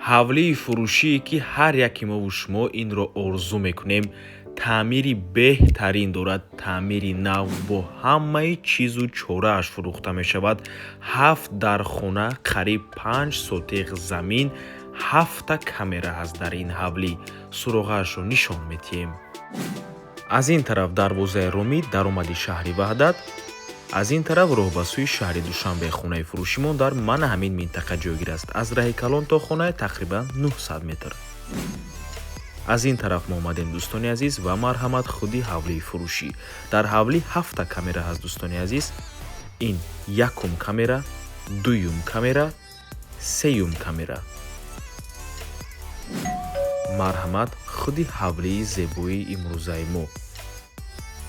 Ҳавлии фурӯшие, ки ҳар яке мову шумо инро орзу мекунем, таъмири беҳтарин дорад. Таъмири нав бо ҳамаи чизу чорааш фурӯхта мешавад. Ҳафт дар хона, қариб 5 сотиқ замин, ҳафта камера ҳаст дар ин ҳавлӣ. Суроғаашро нишон медиҳем. Аз ин тараф дарвозаи Ромӣ, даромади шаҳри Ваҳдат, аз ин тараф роҳ ба сӯи шаҳри Душанбе. Хонаи фурӯшимон дар мана ҳамин минтақа ҷойгир аст. Аз раҳи калон то хона тақрибан 900 метр. Аз ин тараф мо омадем, дӯстони азиз, ва марҳамат, худи ҳавлии фурӯшӣ. Дар ҳавлӣ ҳафта камера ҳаст, дӯстони азиз. Ин якум камера, дуюм камера, сеюм камера. Марҳамат, худи ҳавлии зебои имрӯзаи мо.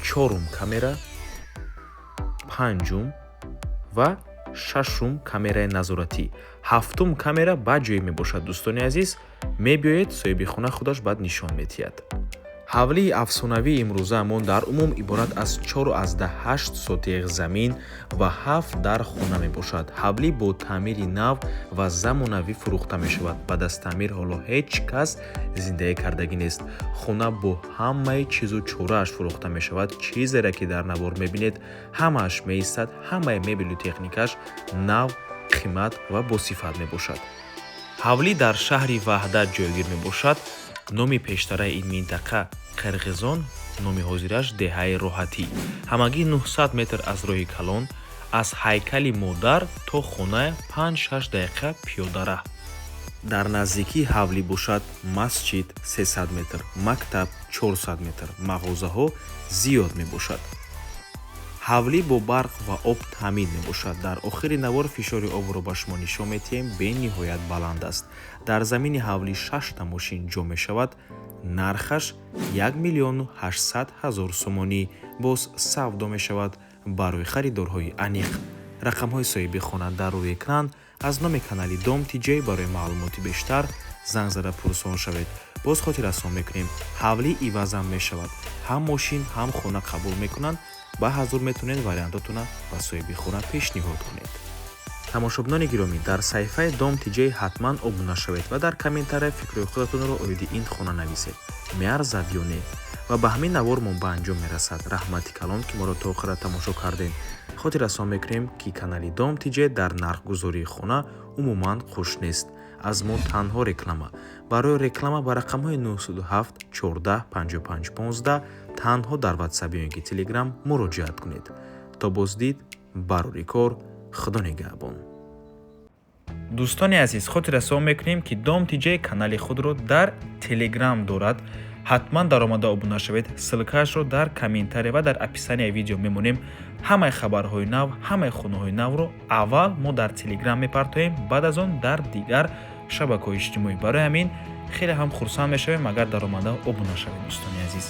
Чорум камера, панҷум ва шашум камераи назоратӣ. Ҳафтум камера ба ҷое мебошад, дӯстони азиз. Мебиёед, соҳиби хона худаш баъд нишон медиҳад. Ҳавлии афсонавии имрӯзаамон дар умум иборат аз 4,8 сотиқ замин ва ҳафт дар хона мебошад. Ҳавлӣ бо таъмири нав ва замонавӣ фурӯхта мешавад. Баъд аз таъмир ҳоло ҳеҷ кас зиндагӣ кардагӣ нест. Хона бо ҳамаи чизу чорааш фурӯхта мешавад. Чизере ки дар навор мебинед, ҳамааш меистад. Ҳамаи мебелу техникаш нав, қимат ва босифат мебошад. Ҳавлӣ дар шаҳри Ваҳдат ҷойгир мебошад. Номи пештараи ин минтақа Қирғизон, номи ҳозираш деҳаи Роҳатӣ. Ҳамагӣ 900 метр аз роҳи калон. Аз ҳайкали модар то хона 5-6 дақиқа пиёдараҳ. Дар наздикии ҳавлӣ бошад масҷид 300 метр, мактаб 400 метр, мағозаҳо зиёд мебошад. Ҳавлӣ бо барқ ва об таъмин мебошад. Дар охири навор фишори обро ба шумо нишон медиҳем, бениҳоят баланд аст. Дар замини ҳавлӣ шашта мошин ҷо мешавад. Нархаш 1 800 000 сомонӣ, боз савдо мешавад. Барои харидорҳои аниқ рақамҳои соҳиби хона дар рӯи экран. Аз номи канали Дом Тиҷей барои маълумоти бештар занг зада пурсон шавед. Боз хотиррасон мекунем, ҳавлӣ ивазам мешавад, ҳам мошин, ҳам хона қабул мекунанд. Ба ҳазур метавонед вариантотона ба соҳиби хона пешниҳод кунед. Тамошобинони гиромӣ, дар саҳифаи Дом Тиҷей ҳатман обуна шавед ва дар комментария фикрҳои худатонро оиди ин хона нависед, меарзад ё не. Ва ба ҳамин навормон ба анҷом мерасад. Раҳмати калон, ки моро то охира тамошо кардем. Хотиррасон мекунем, ки канали Дом Тиҷей дар нархгузории хона умуман хуш нест. Аз мо танҳо реклама. Барои реклама ба рақамҳои 907 14 55 15 танҳо дар Ватсап ё ин ки Телеграм муроҷиат кунед. То боздид, барори кор, Худо нигаҳбон. Дӯстони азиз, хотиррасон мекунем, ки Дом Тиҷей канали худро дар Телеграм дорад. Ҳатман даромада обуна шавед. Ссылкаашро дар комментария ва дар описанияи видео мемонем. Ҳамаи хабарҳои нав, ҳамаи хонаҳои навро аввал мо дар Телеграм мепартоем, баъд аз он дар дигар шабакаҳои иҷтимоӣ. Барои ҳамин хеле ҳам хурсанд мешавем, агар даромада обуна шавед, дӯстони азиз.